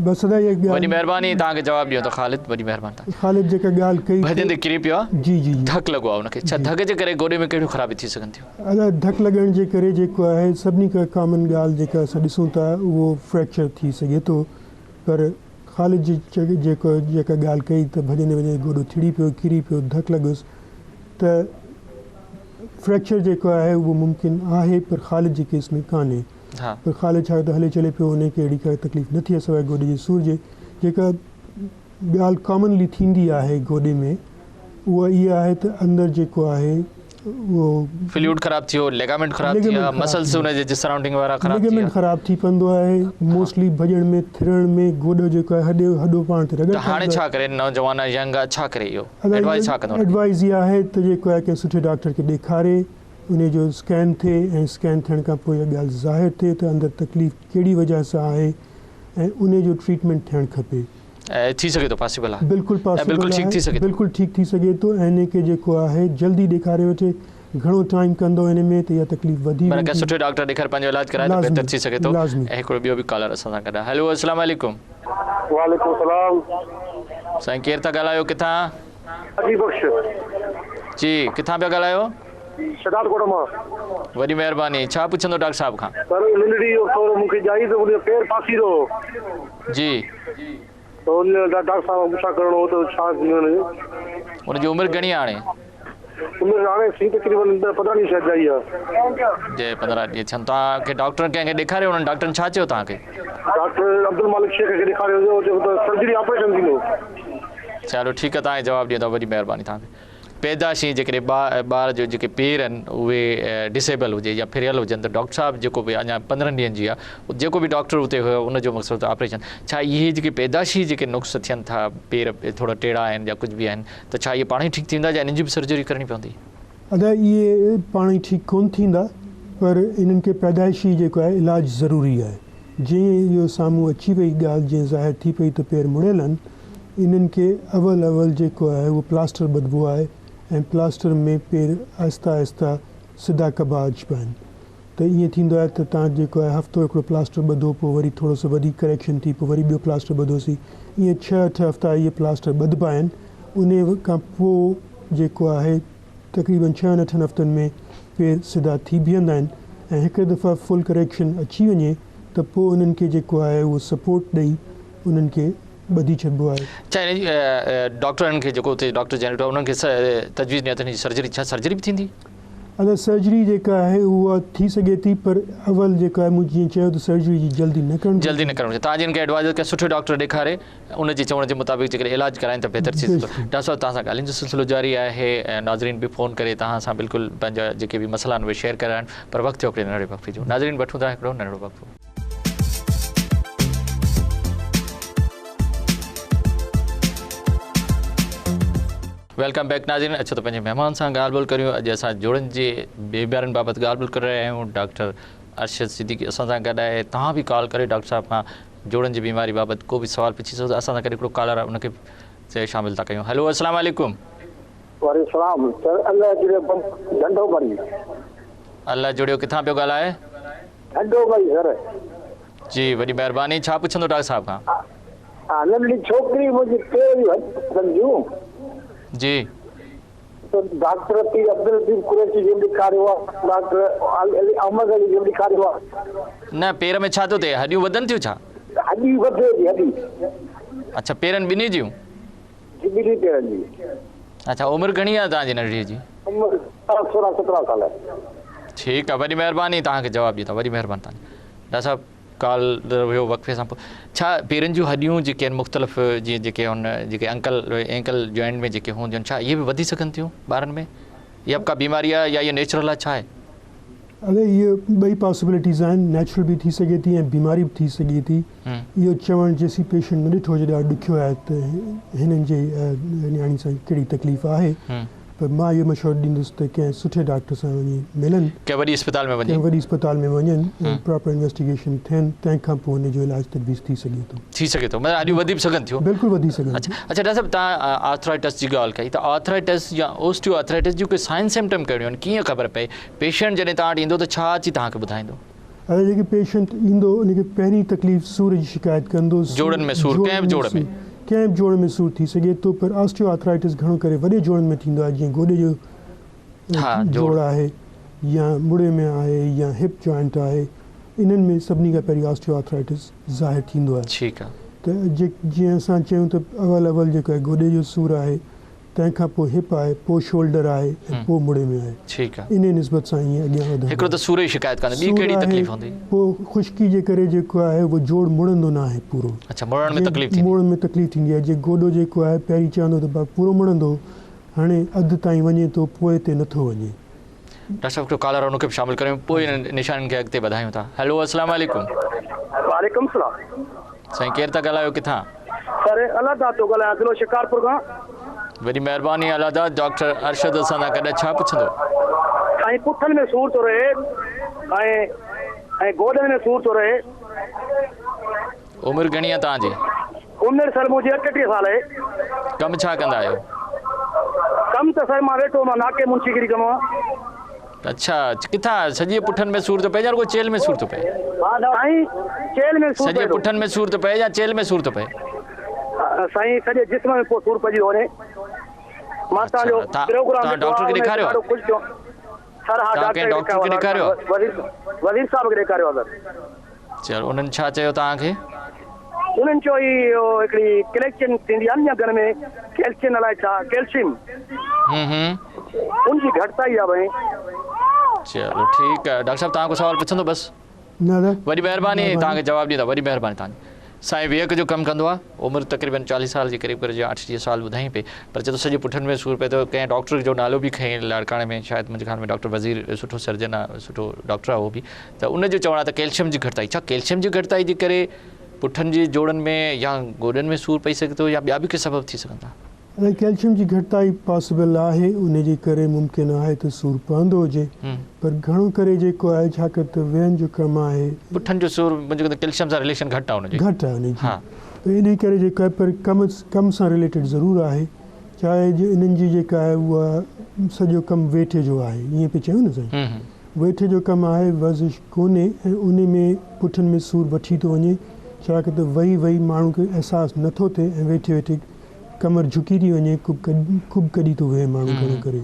بس ادا اها ڳالهه. وڏي مهرباني توهان کي جواب ڏيون ته خالد وڏي مهرباني توهان جي. خالد جيڪا ڳالهه ڪئي ته. ڀڄندي ڪري پيو آ. جي جي جي. ڌڪ لڳو آ ان کي. ڇا ڌڪ جي ڪري گوڏي ۾ ڪهڙيون خرابيون ٿي سگهن ٿيون؟ ادا ڌڪ لڳڻ جي ڪري جيڪو آهي سڀني کان ڪامن ڳالهه جيڪا اسان ڏسون ٿا اهو فريڪچر ٿي سگهي ٿو پر خالد جي جيڪو جيڪا ڳالهه ڪئي ته ڀڄندي ڀڄندي گوڏو ٿڙي پيو ڪري پيو ڌڪ لڳس ته فريڪچر جيڪو آهي اهو ممڪن آهي پر خالد جي ڪيس ۾ ڪانهي پر خالد ڇا ته هلي چلي پيو ان کي اهڙي ڪا تڪليف نه ٿي آهي سواء گوڏي جي سور جي جيڪا ڳالهه ڪامنلي ٿيندي آهي گوڏي ۾ اها اها آهي ته اندر جيڪو آهي اهو فلوئڊ خراب ٿي ويو، ليگامينٽ خراب ٿي ويا، مسلز ان جي سرائونڊنگ وارا خراب ٿي ويا. ليگامينٽ خراب ٿي پوندو آهي، موسٽلي ڀڄڻ ۾ ٿرڻ ۾ گوڏو جيڪو آهي هڏي هڏو پاڻ تي رڳڙ ته هاڻي کائيندو ڇا آهي. ڪري نوجوان آهي ينگ آهي ڇا ڪري اهو ادا ايڊوائز ڇا ڪندو ان کي؟ ايڊوائز اها آهي ته جيڪو آهي ڪنهن سٺي ڊاڪٽر کي ڏيکاري انهي جو اسڪين ٿئي ۽ اسڪين ٿيڻ کان پوء اها ڳالهه ظاهر ٿئي ته اندر تڪليف ڪهڙي وجهه سان آهي ۽ انهي جو ٽريٽمينٽ ٿيڻ کپي. ۽ ٿي سگهي ٿو پاسيبل آهي. بلڪل ۽ پاسيبل بلڪل ٺيڪ آهي ٿي سگهي ٿو. بلڪل ٺيڪ ٿي سگهي ٿو ۽ انهي کي جيڪو آهي جلدي ڏيکاري وٺي گهڻو ٽائيم ڪندو ان ۾ ته اها تڪليف وڌي معنيٰ ڪنهن ويندي. سٺي ڊاڪٽر ڏيکاري پنهنجو علاج ڪرائي ته لازمي بهتر ٿي سگهي ٿو. لازمي. ۽ هڪڙو ٻيو به ڪالر اسان سان گڏ آهي هيلو السلام عليڪم. وعليڪم السلام. سائين ڪير ٿا ڳالهايو ڪٿان. حاجي بخش. جي ڪٿان پيا ڳالهايو. شھدادڪوٽ مان. وڏي مهرباني ڇا پڇندو ڊاڪٽر صاحب کان. سر ننڍڙي جو ٿورو مونکي ڄائي ته ان جو پير پاسيرو هو. جي. ته ان لاء ڊاڪٽر صاحب کان پڇا ڪرڻو هو ته ڇا ٿيندو ان جو. ان جي عمر گهڻي آ هاڻي. عمر هاڻي سين تقريبن 15 ڏينهن شايد ڄائي آ. جي 15 ڏينهن ٿين توهان کي ڊاڪٽرن ڪنهن کي ڏيکاريو انهن ڊاڪٽرن ڇا چيو توهان کي. ڊاڪٽر عبدالمالڪ شيخ کي ڏيکاريو هو چيو ته سرجري آپريشن ٿيندو. چالو ٺيڪ آ توهان کي جواب ڏيون ٿا وڏي مهرباني توهان کي. پيدائشي جيڪڏهن ٻار جو جيڪي پير آهن اهي ڊسيبل هجي يا ڦريل هجن ته ڊاڪٽر صاحب جيڪو به اڃا 15 ڏينهن جي آهي جيڪو به ڊاڪٽر اتي هيو ان جو مقصد آپريشن ڇا اهي جيڪي پيدائشي جيڪي نقص ٿين ٿا پير ٿورا ٽيڙا آهن يا ڪجهه به آهن ته ڇا اهي پاڻ ئي ٺيڪ ٿيندا يا انهن جي به سرجري ڪرڻي پوندي؟ ادا اهي پاڻ ئي ٺيڪ ڪونه ٿيندا پر انهن کي پيدائشي جيڪو آهي علاج ضروري آهي جيئن اهو سامهون اچي وئي ڳالهه جيئن ظاهر ٿي پئي ته پير مڙيل آهن انهن کي اول اول جيڪو آهي اهو پلاسٽر ٻڌبو آهي ۽ پلاسٽر ۾ پير آهسته آهسته سڌا ڪبا اچبا آهن ته ائين ٿيندو آهي ته تان جيڪو آهي هفتو هڪڙو پلاسٽر ٻڌو پوء وري ٿورو سو وڌيڪ ڪريڪشن ٿي پوء وري ٻيو پلاسٽر ٻڌوسين ائين ڇهه اٺ هفتا اهي پلاسٽر ٻڌبا آهن انهي کان پوء جيڪو آهي تقريبن ڇهن اٺن هفتن ۾ پير سڌا ٿي بيهندا آهن ۽ هڪ دفعا فل ڪريڪشن اچي وڃي ته پوء انهن کي جيڪو آهي اهو سپورٽ ڏئي انهن کي ٻڌي ڇڏبو آهي. ڇا ان جي ڊاڪٽرن کي جيڪو اتي ڊاڪٽر جنرل انهن کي تجويز ڏني ته ان جي سرجري ڇا سرجري به ٿيندي؟ ادا سرجري جيڪا آهي اها ٿي سگهي ٿي پر اول جيڪو آهي مون جيئن چيو ته سرجري جي جلدي نه ڪرڻ گهرجي. جلدي نه ڪرڻ گهرجي توهان جي ان کي ايڊوائز ڪنهن سٺي ڊاڪٽر ڏيکاري ان جي چوڻ جي مطابق جيڪڏهن علاج ڪرائين ته بهتر ٿي سگهي ٿو. ڊاڪٽر صاحب توهان سان ڳالهين جو سلسلو جاري آهي ۽ ناظرين به فون ڪري توهان سان بلڪل پنهنجا جيڪي به مسئلا آهن اهي شيئر ڪري رهيا آهن پر وقت ٿيو هڪڙي ننڍڙي وقفي جو ناظرين وٺون ٿا هڪڙو ننڍڙو وقفو. Welcome back ناظرين اچو ته پنهنجي مهمان سان ڳالهه ٻولهه ڪريون اڄ اسان جوڙن جي بيمارين بابت ڳالهه ٻولهه ڪري رهيا آهيون ڊاڪٽر ارشد صديقي اسان سان گڏ آهي توهان به ڪال ڪري ڊاڪٽر صاحب کان جوڙن جي بيماري بابت ڪو به سوال پڇي سگهو ٿا اسان سان گڏ هڪڙو ڪالر آهي ان کي شامل ٿا ڪيون هلو السلام عليڪم. وعليڪم السلام سر الله جڙيو ڍنڍو مري. الله جڙيو ڪٿان پيو ڳالهائي. ڍنڍو مري سر. جي وڏي مهرباني ڇا پڇندو ڊاڪٽر صاحب کان. ها ننڍڙي ڇوڪري منهنجي پير جون هڏيون سمجهيون. جي. ته ڊاڪٽر پير عبداللطيف قريشي کي به ڏيکاريو آ ڊاڪٽر علي احمد علي کي به ڏيکاريو آ. نه پير ۾ ڇا ٿو ٿئي هڏيون وڌن ٿيون ڇا. هڏي وڌي ٿي هڏي. اڇا پيرن ٻنهي جون. جي ٻنهي پيرن جي. اڇا عمر گهڻي آ توهان جي ننڍڙي جي. عمر 16 17 سال. ٺيڪ آ وڏي مهرباني توهان کي جواب ڏيندا وڏي مهرباني توهان جي ڊاڪٽر صاحب ڪال ويو وقفي سان پوء ڇا پيرن جون هڏيون جيڪي آهن مختلف جيئن جيڪي هن جيڪي انڪل اينڪل جوائنٽ ۾ جيڪي هونديون آهن ڇا اهي به وڌي سگهن ٿيون ٻارن ۾ يا ڪا بيماري آهي يا اهي نيچرل آهي ڇا آهي؟ ادا اهي ٻئي پاسبلٽيز آهن نيچرل به ٿي سگهي ٿي ۽ بيماري به ٿي سگهي ٿي اهو چوڻ جيسين پيشنٽ نه ڏٺو هجي ڏاڍو ڏکيو آهي ته هنن جي نياڻي سان ڪهڙي تڪليف آهي پر مان اهو مشورو ڏيندس ته ڪنهن سٺي ڊاڪٽر سان وڃي ملن. ڪنهن وڏي اسپتال ۾ وڃي. ڪنهن وڏي اسپتال ۾ وڃن ۽ پراپر انويسٽيگيشن ٿين تنهن کان پوء ان جو علاج تجويز ٿي سگهي ٿو. ٿي سگهي ٿو مطلب هڏيون وڌي به سگهن ٿيون. بلڪل وڌي سگهن ٿيون. اڇا ڊاڪٽر صاحب توهان آرٿرائٽس جي ڳالهه ڪئي ته آرٿرائٽس يا اوسٽيو آرٿرائٽس جون ڪي سائن سمپٽم ڪهڙيون آهن ڪيئن خبر پئي پيشنٽ جڏهن توهان وٽ ايندو ته ڇا اچي توهان کي ٻڌائيندو؟ ادا جيڪي پيشنٽ ايندو ان کي پهرين تڪليف سور جي شڪايت ڪندو. جوڙن ۾ سور ڪنهن به جوڙ ۾. ڪنهن به جوڙ ۾ سور ٿي سگهي ٿو پر آسٽيو آرٿرائٽس گهڻو ڪري وڏي جوڙن ۾ ٿيندو آهي جيئن گوڏي جو جوڙ آهي يا مڙهي ۾ آهي يا هپ جوائنٽ آهي انهن ۾ سڀني کان پهرين آسٽيو آرٿرائٽس ظاهر ٿيندو آهي. ٺيڪ آهي. ته جيئن اسان چيون ته اول اول جيڪو آهي گوڏي جو سور آهي تنهن کان پوء هپ آهي، پوء شولڊر آهي ۽ پوء مڙهي ۾ آهي. ٺيڪ آهي. انهيء نسبت سان ائين اڳيان وڌندو هڪڙو ته آهي. سور جي شڪايت ڪانه، ٻي سور ڪهڙي آهي، تڪليف هوندي؟ پوء خشڪي جي ڪري جيڪو آهي اهو جوڙ مڙندو ناهي پورو. اڇا مڙڻ ۾ تڪليف ٿيندي. مڙڻ ۾ تڪليف ٿيندي آهي. جي گوڏو جيڪو آهي پهرين چوندو ته بابا پورو مڙندو هو، هڻي اڌ تائين وڃي ٿو پوء تي نٿو وڃي. ڊاڪٽر صاحب هڪڙو ڪالر ان کي به شامل ڪريون پوء انهن نشانين کي اڳتي وڌايون ٿا. هيلو السلام عليڪم. وعليڪم السلام. سائين ڪير ٿا ڳالهايو ڪٿان؟ سر الله داد ٿو ڳالهايان ضلعو شڪارپور کان. وڏي مهرباني الله داد ڊاڪٽر ارشد اسان سان گڏ ڇا پڇندو؟ سائين پٺن ۾ سور ٿو رهي ۽ ۽ گوڏن ۾ سور ٿو رهي. عمر گهڻي آ توهان جي؟ عمر سر منهنجي 38 سال آهي. ڪم ڇا ڪندا آهيو؟ ڪم ته سر مان ويٺو مان ناڪي منشي گيري ڪم آ. اڇا ڪٿان سڄي پٺن ۾ سور ٿو پئي يا رڳو چيلهه ۾ سور ٿو پئي؟ سائين چيلهه ۾ سور سڄي پئي ٿو. پٺن ۾ سور ٿو پئي يا چيلهه ۾ سور ٿو پئي؟ سائين سڄي جسم ۾ پوء سور پئجي ٿو وڃي. مان اڇا توهان جو تان پروگرام توهان ڏٺو ڊاڪٽر آ کي ان تي ڏيکاريو آ؟ ڏاڍو خوش ٿيو. سر ها توهان ڪنهن ڊاڪٽر ڊاڪٽر کي کي ڏيکاريو ڏيکاريو آ آ؟ وزير وزير صاحب کي ڏيکاريو آ سر. چلو انهن ڇا چيو توهان کي؟ انهن چيو هي اهو هڪڙي ڪليڪشن ٿيندي آ نه ڄنگهن ۾ ڪيلشين الائي ڇا ڪيلشيم هون هون. ان جي گهٽتائي آ ڀئي. چلو ٺيڪ آ ڊاڪٽر صاحب توهان ڪو سوال پڇندو بس. نه نه. وڏي مهرباني توهان کي جواب ڏيندا وڏي مهرباني توهان جي. سائين ويهڪ جو ڪم ڪندو آ عمر تقريبن 40 سال جي قريب قريب يا 38 سال ٻڌائين پئي پر چئي ٿو سڄي پٺن ۾ سور پئي ٿو ڪنهن ڊاڪٽر جو نالو به کئين لاڙڪاڻي ۾ شايد منهنجي خيال ۾ ڊاڪٽر وزير سٺو سرجن آ سٺو ڊاڪٽر آ اهو به ته ان جو چوڻ آ ته ڪيلشم جي گهٽتائي ڇا ڪيلشم جي گهٽتائي جي ڪري پٺن جي جوڙن ۾ يا گوڏن ۾ سور پئي سگهي ٿو يا ٻيا به ڪي سبب ٿي سگهن ٿا. ادا ڪيلشم جي گهٽتائي پاسبل آهي ان جي ڪري ممڪن آهي ته سور پوندو هجي پر گهڻو ڪري جيڪو آهي ڇاڪاڻ ته ويهن جو ڪم آهي. پٺن جو سور منهنجي ڪندي ڪيلشم سان رليشن گهٽ آهي ان جي. گهٽ آهي ان جي ته انهي ڪري جيڪو آهي پر ڪم ڪم سان رليٽيڊ ضرور آهي چاهي جي انهن جي جيڪا آهي اها سڄو ڪم ويٺي جو آهي ائين پئي چيو نه سائين ويٺي جو ڪم آهي ورزش ڪونهي ۽ انهي ۾ پٺن ۾ سور وٺي ٿو وڃي ڇاڪاڻ ته ويهي ويهي ماڻهو کي احساس نٿو ٿئي ۽ ويٺي ويٺي ڪمر جهڪي ٿي وڃي، ڪب ڪڍي ٿو ويهي ماڻهو گهڻو ڪري.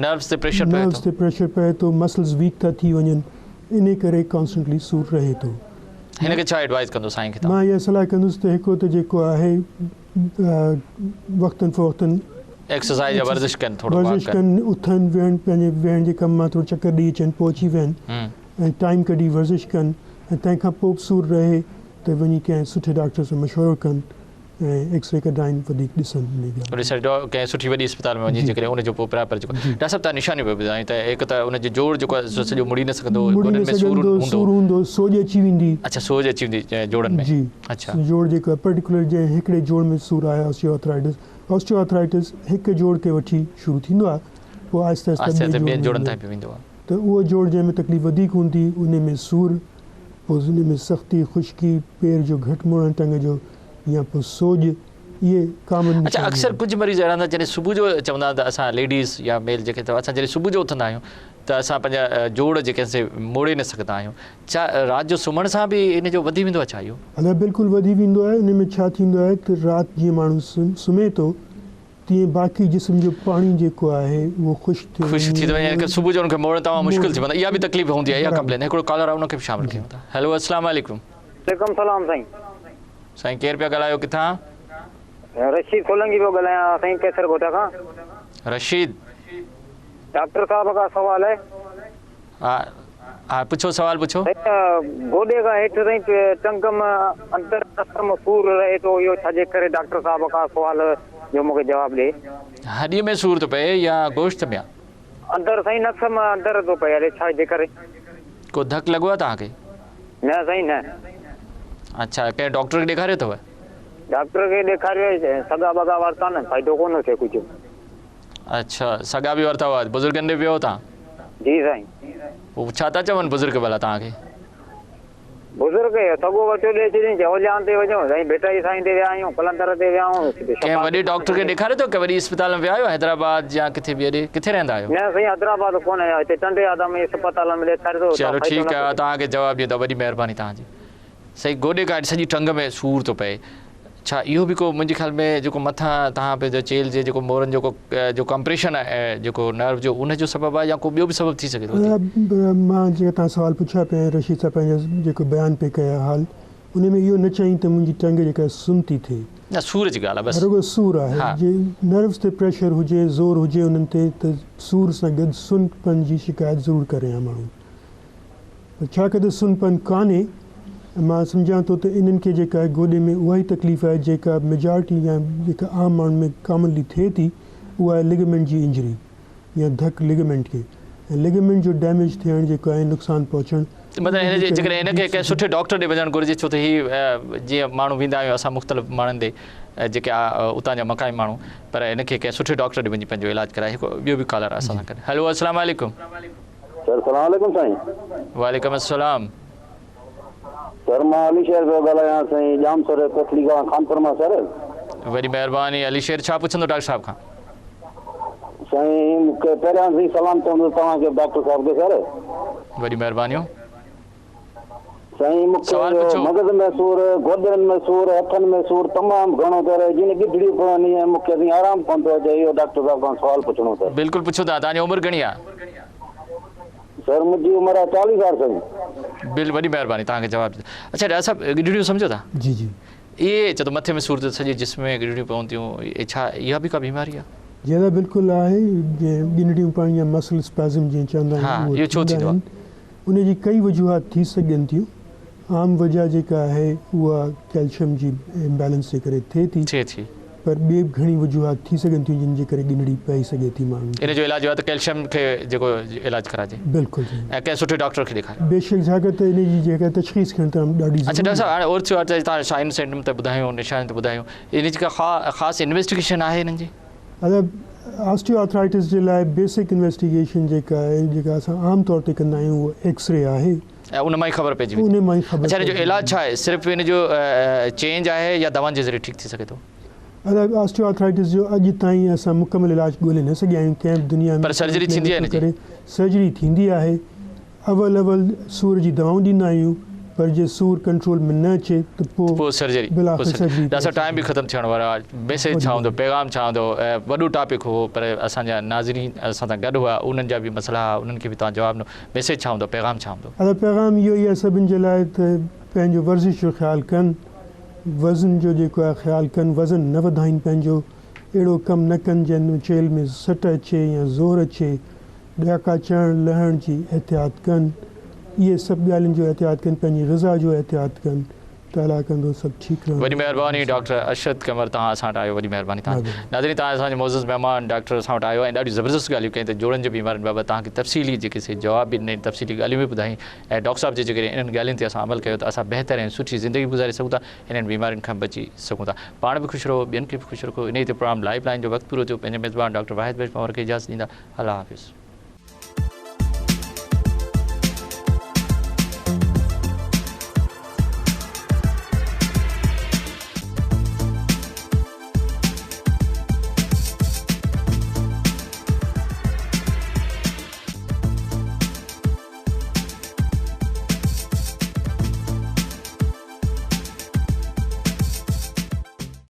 نروز تي پريشر پئي ٿو. نروز تي پريشر پئي ٿو، مسلز ويڪ ٿا ٿي وڃن، انهي ڪري ڪانسٽنٽلي سور رهي ٿو. هن کي ڇا ايڊوائيز ڪندو سائين کي توهان؟ مان اها صلاح ڪندس ته هڪڙو ته جيڪو آهي وقتن فوقتن ايڪسرسائيز يا ورزش ڪن ٿورو واڪ ورزش ڪن، اٿن ويهن پنهنجي ويهڻ جي ڪم مان ٿورو چڪر ڏئي اچن پوء اچي ويهن ۽ ٽائيم ڪڍي ورزش ڪن ۽ تنهن کان پوء به سور رهي ته وڃي ڪنهن سٺي ڊاڪٽر سان مشورو ڪن. ۽ ايڪس ري ڪڍرائين وڌيڪ ڏسن انهي ڳالهه وري سر ڪنهن سٺي وڏي اسپتال ۾ وڃي جيڪڏهن ان جو پوء پراپر جيڪو ڊاڪٽر صاحب تان نشانيون پيا ٻڌايون ته هڪ ته ان جو جوڙ جيڪو آهي سو سڄو مڙي نه سگهندو مڙي نه گوڏن ۾ سور سگهندو هوندو سور هوندو سوڄ اچي ويندي اڇا سوڄ اچي ويندي جوڙن ۾ جي اڇا جوڙ جيڪو آهي پرٽيڪولر جنهن هڪڙي جوڙ ۾ سور آهي اوسٽيو آرٿرائٽس اوسٽيو آرٿرائٽس هڪ جوڙ کي وٺي شروع ٿيندو آهي پوء آهستي آهستي آهستي آهستي ٻئي ٻين جوڙ ۾ جوڙن ويندو تائين به ويندو آهي ته اهو جوڙ جنهن ۾ تڪليف وڌيڪ هوندي انهي ۾ سور پوء انهي ۾ سختي خشڪي پير جو گهٽ مڙڻ ٽنگ جو يا پوء سوڄ اهي ڪامن اڇا نشانيون اڪثر آهن. ڪجهه مريض اهڙا هوندا آهن جڏهن صبح جو چوندا آهن ته اسان ليڊيز يا ميل جيڪي اٿو اسان جڏهن صبح جو اٿندا آهيون ته اسان پنهنجا جوڙ جيڪي آهن سي موڙي نه سگهندا آهيون ڇا رات جو سمهڻ سان به ان جو وڌي ويندو آهي ڇا اهو؟ ادا بلڪل وڌي ويندو آهي ان ۾ ڇا ٿيندو آهي ته رات جيئن ماڻهو سمهي ٿو تيئن باقي جسم جو پاڻي جيڪو آهي اهو خشڪ ٿيو خشڪ ٿي ٿو وڃي وڃي ۽ صبح جو ان کي موڙڻ تمام مشڪل ٿي پوندو آهي اها به تڪليف هوندي آهي اها برابر ڪمپلين هڪڙو ڪالر آهي ان کي به شامل ڪيون ٿا هيلو السلام عليڪم. عليڪم سلام سائين. سائين ڪير پيا ڳالهايو ڪٿان؟ رشيد سولنگي پيو ڳالهايان سائين قيصر ڳوٺ کان. رشيد. ڊاڪٽر صاحب کان سوال آهي. ها ها پڇو سوال پڇو. سائين گوڏي کان هيٺ سائين ٽنگ م اندر نس م سور رهي ٿو اهو ڇا جي ڪري ڊاڪٽر صاحب کان سوال جو مونکي جواب ڏي. هڏي ۾ سور ٿو پئي يا گوشت ۾ آ؟ اندر سائين نس م اندر ٿو پئي الائي ڇا جي ڪري. ڪو ڌڪ لڳو آ توهان کي؟ نه سائين نه. اڇا ڪنهن ڊاڪٽر کي ڏيکاريو اٿو؟ ڊاڪٽر کي ڏيکاريو سڳا ٻڳا ورتا نه فائدو ڪونه ٿئي ڪجهه. اڇا سڳا به ورتا هئا بزرگن ڏي ويو توهان؟ جي سائين. پوء ڇا ٿا چون بزرگ ڀلا توهان کي؟ بزرگ اهو سڳو وٺيو ڏئي ڇڏين چئي اوليان تي وڃو سائين ڀٽائي سائين تي ويا آهيون قلندر تي ويا آهيون ڪنهن وڏي ڊاڪٽر کي ڏيکاريو اٿو ڪنهن وڏي اسپتال ۾ ويا آهيو حيدرآباد يا ڪٿي به اڏي ڪٿي رهندا آهيو؟ نه سائين حيدرآباد ڪونه ويا هتي ٽنڊي آدم ۾ اسپتالن ۾ ڏيکاريو اٿو چلو اتان فائدو ٺيڪ نه آهي ٿو ٿئي. توهان کي جواب ڏيون ٿا وڏي مهرباني توهان جي. سائين گوڏي کان هيٺ سڄي ٽنگ ۾ سور ٿو پئي ڇا اهو به ڪو منهنجي خيال ۾ جيڪو مٿان تهان پنهنجو چيلهه جي جيڪو مورن جو ڪو جو ڪمپريشن آهي جيڪو نرو جو ان جو سبب آهي يا ڪو ٻيو به سبب ٿي سگهي ٿو اتي؟ مان جيڪا تهان سوال پڇيا پئي ۽ رشيد صاحب پنهنجو جيڪو بيان پئي ڪيا حال ان ۾ اهو نه چيائين ته منهنجي ٽنگ جيڪا سن ٿي ٿئي. نه سور جي ڳالهه آهي بس. رڳو سور آهي ها. جي نروز تي پريشر هجي زور هجي انهن تي ته سور سان گڏ سن پن جي شڪايت ضرور ڪري ها ماڻهو. پر ڇا ڪده سن پن ڪانهي ۽ مان سمجهان ٿو ته انهن کي جيڪا آهي گوڏي ۾ اها ئي تڪليف آهي جيڪا ميجارٽي يا جيڪا عام ماڻهن ۾ ڪامنلي ٿئي ٿي اها آهي لگامينٽ جي انجري يا ڌڪ لگامينٽ کي ۽ لگامينٽ جو ڊيميج ٿيڻ جيڪو آهي نقصان پهچڻ مطلب هن جي جيڪڏهن هن کي ڪنهن سٺي ڊاڪٽر ڏي وڃڻ گهرجي ڇو ته هي جيئن ماڻهو ويندا آهيون اسان مختلف ماڻهن ڏي جيڪي اتان جا مقامي ماڻهو پر هن کي ڪنهن سٺي ڊاڪٽر ڏي وڃي پنهنجو علاج ڪرائي هڪ ٻيو به ڪالر اسان سان گڏ هلو السلام عليڪم. سر سلام عليڪم سائين. وعليڪم السلام. سر مان علي شير پيو ڳالهايان سائين ڄام سر ڪوٽڙي کان خانپور مان سر. وڏي مهرباني علي شير ڇا پڇندو ڊاڪٽر صاحب کان. سائين مونکي پهريان سائين سلام چوندس توهان کي ڊاڪٽر صاحب کي سر. وڏي مهربانيون. سائين مونکي اهو مغز ۾ سور گوڏن ۾ سور هٿن ۾ سور تمام گهڻو ٿو رهي جيئن ڳڍڙيون پون ايئن مونکي سائين آرام ڪونه ٿو اچي اهو ڊاڪٽر صاحب کان سوال پڇڻو سر. بلڪل پڇو ٿا توهان جي عمر گهڻي آ. سر منهنجي عمر آ 40 سال سائين. بل وڏي مهرباني توهان کي جواب ڏيندو اڇا ڊاڪٽر صاحب ڳڍڙيون سمجهو ٿا. جي جي. اهي چئو ته مٿي ۾ سور ته سڄي جسم ۾ ڳڍڙيون پون ٿيون ڇا اها به ڪا بيماري آ. جي ادا بلڪل آهي جيئن ڳنڍڙيون پوڻ يا مسل اسپازم جيئن چوندا آهيون اهو ڇو ٿيندو آهي. ان جي ڪئي وجوهات ٿي سگهن ٿيون. عام وجهه جيڪا آهي اها ڪيلشم جي امبيلنس جي ڪري ٿئي ٿي. ٿئي ٿي. پر ٻي به گهڻي وجوهات ٿي سگهن ٿيون جن جي ڪري ڳنڍڙي پئي سگهي ٿي ماڻهن کي. ان جو علاج اهو آهي ته ڪيلشم کي جيڪو علاج ڪرائجي. بلڪل صحيح. ۽ ڪنهن سٺي ڊاڪٽر کي ڏيکاري. بيشڪ ڇاڪاڻ ته ان جي جيڪا تشخيص ڪرڻ تمام ڏاڍي ضروري اڇا ڊاڪٽر صاحب هاڻي اورٿيو آرٿرائٽس توهان سائن سينٽم ته ٻڌايون نشانيون ته ٻڌايون ان جي ڪا خاص انويسٽيگيشن آهي انهن جي؟ ادا آسٽيو آرٿرائٽس جي لاء بيسڪ انويسٽيگيشن جيڪا آهي جيڪا اسان عام طور تي ڪندا آهيون اهو ايڪس ري آهي. ۽ ان مان ئي خبر پئجي ويندي. ان مان ئي خبر اڇا ان جو علاج ڇا آهي صرف ان جو چينج آهي يا دوائن جي ذريعي ٺيڪ ٿي سگهي ٿو؟ ادا آسٽيو آرٿرائٽس جو اڄ تائين اسان مڪمل علاج ڳولي نه سگهيا آهيون ڪنهن به دنيا ۾ پر سرجري ٿيندي آهي ان جي؟ سرجري ٿيندي آهي اول اول سور جي دوائون ڏيندا آهيون پر جي سور ڪنٽرول ۾ نه اچي ته پوء پوء سرجري بالآخر سرجري ڊاڪٽر صاحب ٽائيم به ختم ٿيڻ وارو آهي ميسيج ڇا هوندو پيغام ڇا هوندو وڏو ٽاپڪ هو پر اسان جا ناظرين اسان سان گڏ هئا انهن جا به مسئلا هئا انهن کي به توهان جواب ڏنو ميسيج ڇا هوندو پيغام ڇا هوندو. ادا پيغام اهو ئي آهي سڀن جي لاء ته پنهنجو ورزش جو خيال ڪن وزن جو جيڪو آهي خيال ڪن وزن نه وڌائين پنهنجو اهڙو ڪم نه ڪن جنهن ۾ چيلهه ۾ سٽ اچي يا زور اچي ڏاڪا چڙهڻ لهڻ جي احتياط ڪن، اهي سڀ ڳالهين جو احتياط ڪن، پنهنجي غذا جو احتياط ڪن ته الله ڪندو سڀ ٺيڪ رهندو. وڏي مهرباني ڊاڪٽر ارشد قمر توهان اسان وٽ آيو وڏي مهرباني توهان جي. ناظرين توهان اسان جي معزز مهمان ڊاڪٽر اسان وٽ آيو ۽ ڏاڍيون زبردست ڳالهيون ڪيائين ته جوڙن جي بيمارين بابت توهان کي تفصيلي جيڪي سي جواب به ڏنائين تفصيلي ڳالهيون به ٻڌايائين ۽ ڊاڪٽر صاحب جي جيڪڏهن انهن ڳالهين تي اسان عمل ڪيو ته اسان بهتر ۽ سٺي زندگي گذاري سگهون ٿا انهن بيمارين کان بچي سگهون ٿا پاڻ به خوش رهو ٻين کي به خوش رکو انهي تي پروگرام لائيف لائين جو وقت پورو ٿيو پنهنجي ميزبان ڊاڪٽر واحد بخش پنهور کي اجازت ڏيندا الله حافظ.